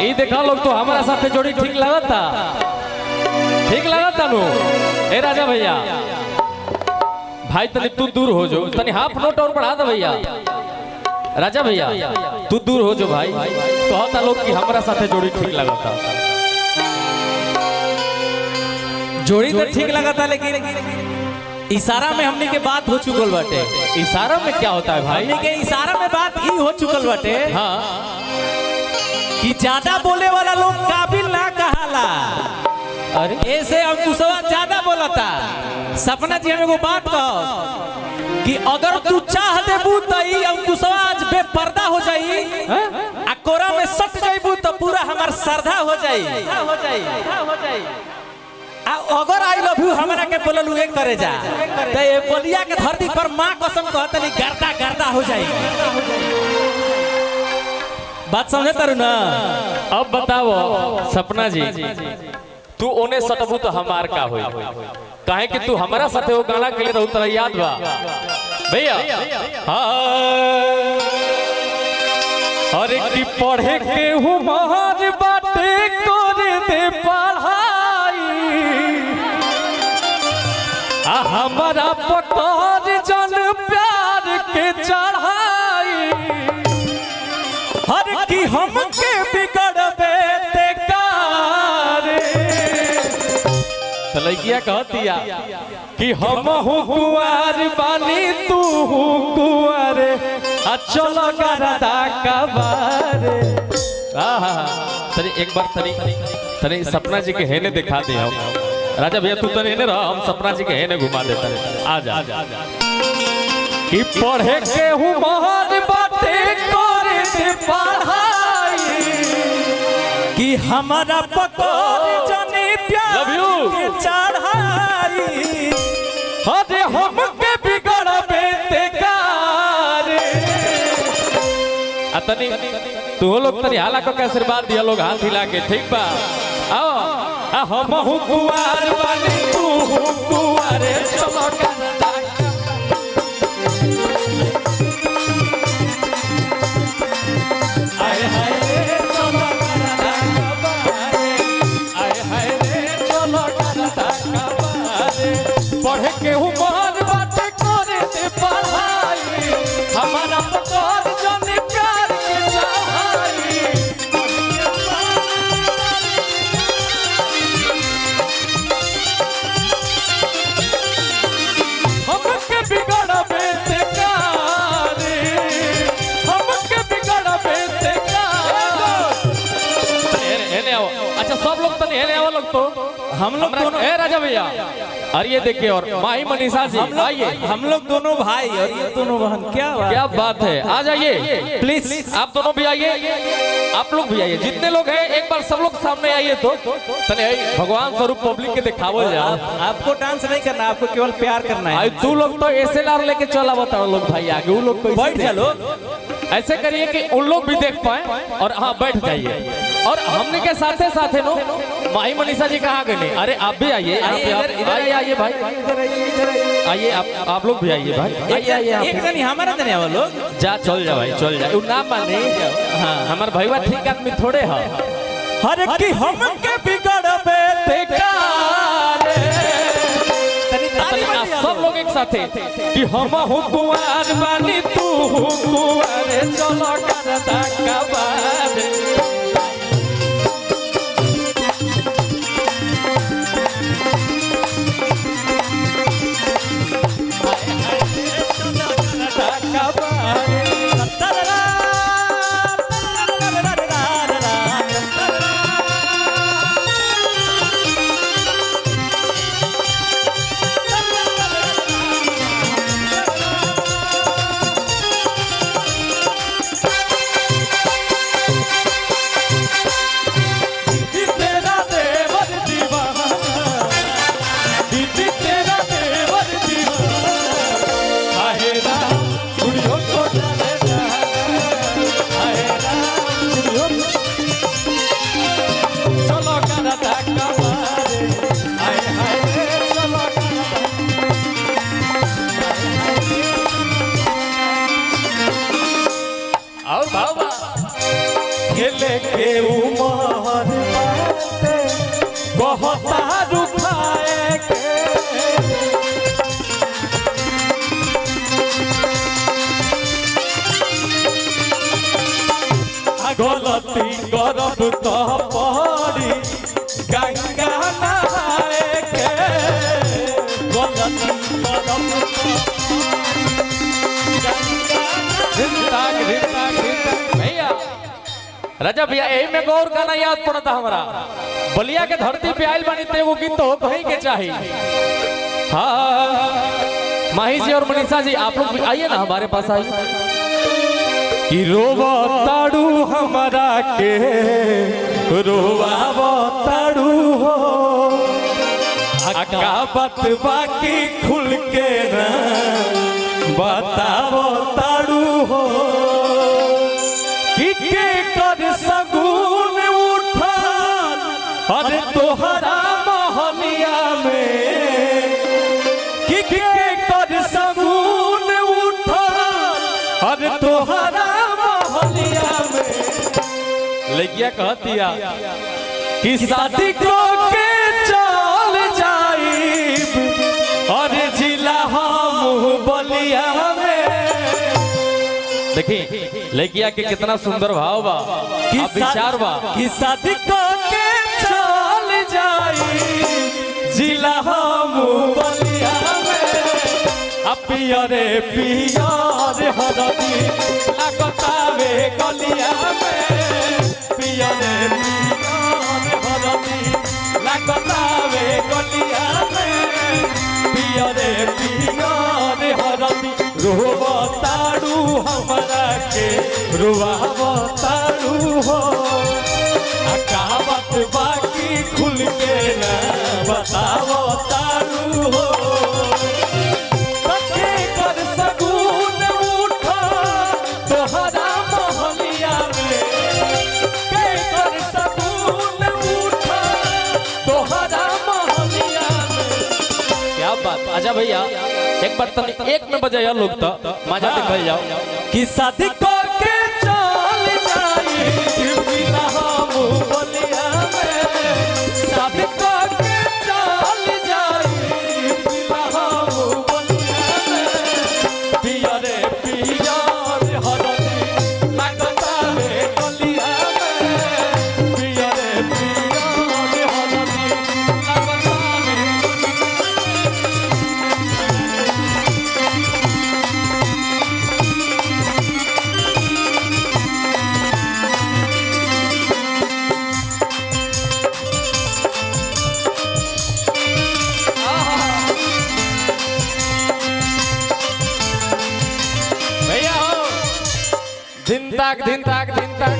ई देखा लोग तो हमारा साथे जोड़ी ठीक लगता, ठीक लगता नु। ए राजा भैया भाई तनी तू दूर हो जो, तनी हाफ नोट और बढ़ा दे भैया। राजा भैया तू दूर हो जो भाई, कहता लोग कि हमारा साथे जोड़ी ठीक लगता। जोड़ी तो ठीक लगता, लेकिन इशारा में हमनी के बात हो चुकल बाटे। इशारा में क्या होता है भाई? हमनी के इशारा में बात ई हो चुकल बाटे। हाँ, कि ज्यादा बोले वाला लोग काबिल ना कहाला। अरे ऐसे अंकुशवा ज्यादा बोलता। सपना जी हम एगो बात कहो कि अगर तू चाह देबू त ई अंकुशवा आज बेपर्दा हो जाई, आ कोरा में सट जाइबू त पूरा हमार श्रद्धा हो जाई। आ अगर I love you हमरा के बोललू एक करे जा त ए बलिया के धरती पर मां कसम कहतनी गर्दा गर्दा हो जाई। बात समझे तारू ना? अब बताओ सपना जी, तू ओने सटबू तो हमार का होई? काहे कि तू हमारा साथे वो गाना के लिए रहू, तोरा याद बा भैया? हाँ, अरे कि पढ़े के हुमार बाटे कर दे पढ़ाई, आ हमारा पकार जन प्यार के चढ़ाई। हर की हमके बिगड़बे ते कार। तो लड़किया कहतिया कि हम कुंवार बानी तू कुंवार, आ चलो गरदा कबारे। आहा, तनी एक बार तनी तनी सपना जी के हेने दिखा दे हम। राजा भैया तू तनी हेने रह, हम सपना जी के हेने घुमा देता। आ जा कि पढ़े के हुमार बाटे करे दे पढ़ाई, कि हमारा पकोर जनी प्यार Love you. के चढ़ाई। अरे हमके बिगड़बे ते कार। आ तनी तू लोग तनी हाला को के आशीर्वाद दिया लोग हाथ हिला के, ठीक बा? आओ, आ हम कुंवार बानी तू कुंवार, चलो गरदा। आए हाय रे चलो गरदा कबारे, आए हाय रे चलो गरदा कबारे। पढ़े के उमर बाटे करे दे पढ़ाई, हमारा पकार जन प्यार के चढ़ाई। हमके बिगड़बे ते कार, हमके बिगड़बे ते कार। हेने आओ, अच्छा सब लोग तनी हेने आओ लोग तो। हम लोग दोनों ए राजा भैया, और ये देखिए, और माही मनीषा जी आइए। हम लोग दोनों भाई और ये दोनों बहन, क्या बात, क्या बात है। आ जाइए प्लीज, आप दोनों भी आइए, आप लोग भी आइए, जितने लोग हैं एक बार सब लोग सामने आइए। तो तने भगवान स्वरूप पब्लिक के दिखावल जा। आपको डांस नहीं करना, आपको केवल प्यार करना है। आई तू लोग तो एसएलआर लेके चला बताओ लोग भाई आगे, वो लोग बैठ जा लोग। ऐसे करिए कि उन लोग भी देख पाए। और हाँ बैठ जाइए। और हमने के साथे साथे नो माही मनीषा जी कहाँ गए? अरे आप भी आइए, आइए आइए भाई, आइए आप लोग भी आइए भाई, आइए आइए। एक जन हमारा जने आवो लोग। जा चल जा भाई, चल जा, उ ना माने। हाँ हमार भईवा ठीक आदमी थोड़े है। हर की हमके बिगड़बे ते कार। सब लोग एक साथे कि हम कुंवार बानी तू कुंवार, चलो गरदा कबारे। Thank खेले के उमर बाटे कहता रुखाए के। आ गलती करब तो पड़ी गंगा नहाए के। गलती करब तो धिन ताक धिन ताक धिन ताक। भैया राजा भैया, यही में गौर गाना याद पड़ता हमरा। बलिया के धरती पे आयल बानी तो एगो गीत तो हो कहीं के चाही। हाँ माही जी और मनीषा जी, आप लोग भी आइए ना हमारे पास आइए। कि रोवा ताड़ू हमारा के रोवा ताड़ू हो, अका बात बाकी खुल के ना बताओ ताड़ू हो। कि के कर सगुन उठा अरे तोहरा महलिया में, कि के कर सगुन उठा अरे तोहरा महलिया में। लड़किया कहतिया कि शादी को के चल जाइब अरे जिला हम बलिया में। देखी लड़किया के कितना सुंदर भाव बा कि विचार बा कि शादी को के चल जाई जिला हम बलिया में। आ पियरे पियर हरदी लागतावे गलिया में। पियरे पियर हरदी लागतावे गलिया में। पियरे पियर हरदी रोब ताड़ू हमरा के रुआब ताड़ू हो, आ कहावत बाकी खुल के ना बताओ तारू हो। तके कर सगुन उठा तोहरा महलिया में, के कर सगुन उठा तोहरा महलिया में। क्या बात। अच्छा भैया एक बार तनी एक में बजाया लोग तो मजा निकल जाओ। कि शादी को के चल जाई बिना हम बलिया में। शादी को के चल जाई बिना हम बलिया में। पियरे पियर हरदी लागता रे गलिया में। पियरे पियर हरदी लागता रे। भैया हो धिन ताक धिन ताक धिन ताक।